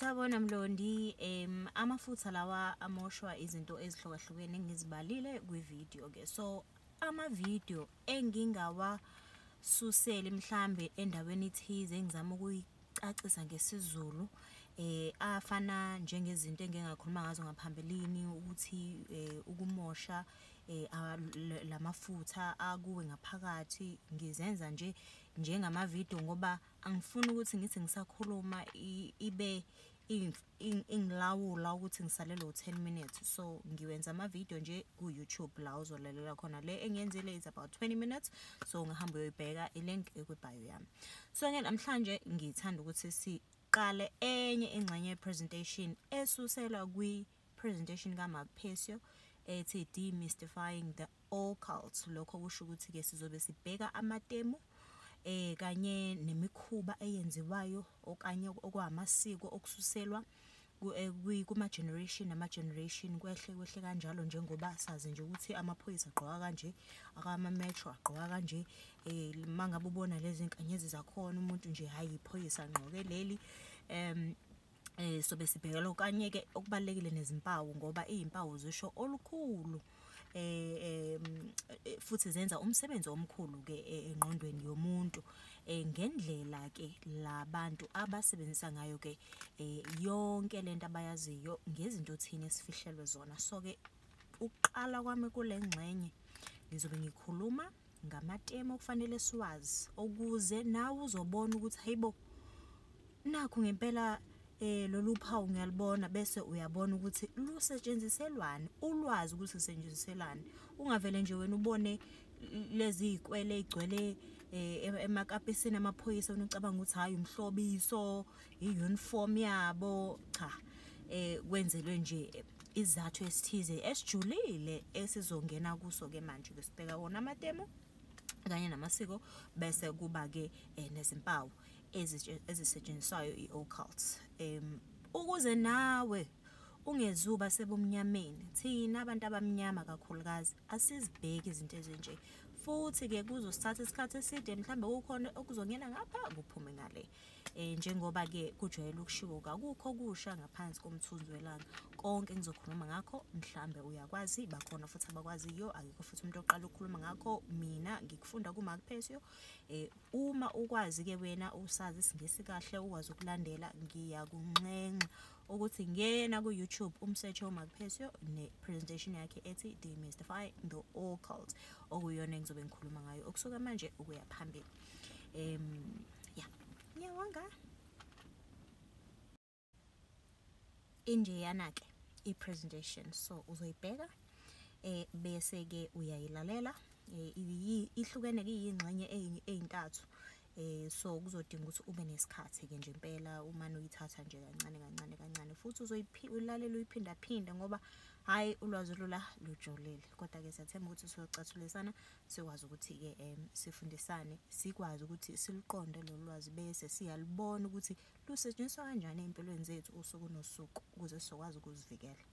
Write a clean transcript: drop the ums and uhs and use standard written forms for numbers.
Sawubona Mlondi, amafutha lawa amoshwa izinto ezihlukahlukene engizibalile kwividiyo ke. So amavidiyo engingawasuseli mhlambe endaweni ethize engizama ukuyicacisa ngesiZulu, afana njengezinto engingakhuluma ngazo ngaphambilini ukuthi ukumosha lamafutha akuwe ngaphakathi, ngizenza nje njengamavidiyo ngoba angifuni ukuthi ngithi ngisakhuluma ibe ingilawula ukuthi ngisalelwe u-10 minutes. So ngiwenza amavidiyo nje ku-YouTube la uzolalela khona. Le engiyenzile is about 20 minutes, so ngihamba uyoyibheka, i-link ekwi-bio yami. So-ke namhlanje ngithanda ukuthi siqale enye ingxenye ye-presentation esuselwa kwi-presentation kaMark Passio ethi Demystifying the Occult. Lokho kusho ukuthi-ke sizobe sibheka amatemu kanye nemikhuba eyenziwayo okanye okwamasiko okususelwa kuma generation nama generation, kwehle kwehle kanjalo, njengoba sazi nje ukuthi amaphoyisa agqoka kanje, akama metro agqoka kanje, mangabe ubona lezi nkanyezi zakhona umuntu nje hayi iphoyisa ngqoke leli. Sobe sibheka okanye ke okubalekile nezimpawu, ngoba izimpawu zisho olukhulu futhi zenza umsebenzi omkhulu ke engqondweni yomuntu, ngendlela ke labantu abasebenzisa ngayo ke yonke lento abayaziyo ngezinto thina esifihlelwe zona. So ke ukuqala kwami kule ngxenye ngizobe ngikhuluma ngamatemu okufanele siwazi ukuze nawe uzobona ukuthi hayibo nakho ngempela lolu phawu ngiyalibona, bese uyabona ukuthi lusetshenziselwani, ulwazi ukuthi usetshenziselani. Ungavele nje wena ubone lezi zikwele igcwele emakapisini amaphoyisa ucabanga ukuthi hayi umhlobiso, i-uniform yabo. Cha, kwenzelwe nje izathu esithize esijulile esizongena kuso ke manje. Ke sibheka wona amatemu kanye namasiko, bese kuba ke nezimpawu ezisetshenziswayo i-occult, ukuze nawe ungezuba sebumnyameni. Thina abantu abamnyama kakhulukazi asizibheki izinto ezinje, futhi ke kuzosithatha isikhathi eside, mhlambe kukhona okuzongena ngapha kuphume ngale. Njengoba ke kujwayele ukushiwo, akukho kusha ngaphansi komthunzi welanga. Konke engizokhuluma ngakho mhlambe uyakwazi, bakhona futhi abakwaziyo, akekho futhi umuntu oqala ukukhuluma ngakho. Mina ngikufunda kuMark Passio. Uma ukwazi ke wena usazi isiNgisi kahle ukwazi ukulandela, ngiyakunxenxa ukuthi ngena ku-YouTube umsearch uMark Passio ne-presentation yakhe ethi Demystify the Occult, okuyiyona engizobe ngikhuluma ngayo okusuka manje ukuya phambili. Ya, ngiyabonga. Injeyana ke i-presentation, so uzoyibheka bese ke uyayilalela. Ihlukene ke iyingxenye eyintathu, so kuzodinga ukuthi ube nesikhathi ke nje impela umane uyithatha nje kancane kancane kancane, futhi uzoyilalela uyiphinda phinda, ngoba hayi ulwazi lula lujulile. Kodwa ke siyathemba ukuthi siyocathulisana, sikwazi ukuthi ke sifundisane, sikwazi ukuthi siluqonde lolu lwazi, bese siyalibona ukuthi lusetshenziswa kanjani empilweni zethu usuku nosuku ukuze sizokwazi ukuzivikela.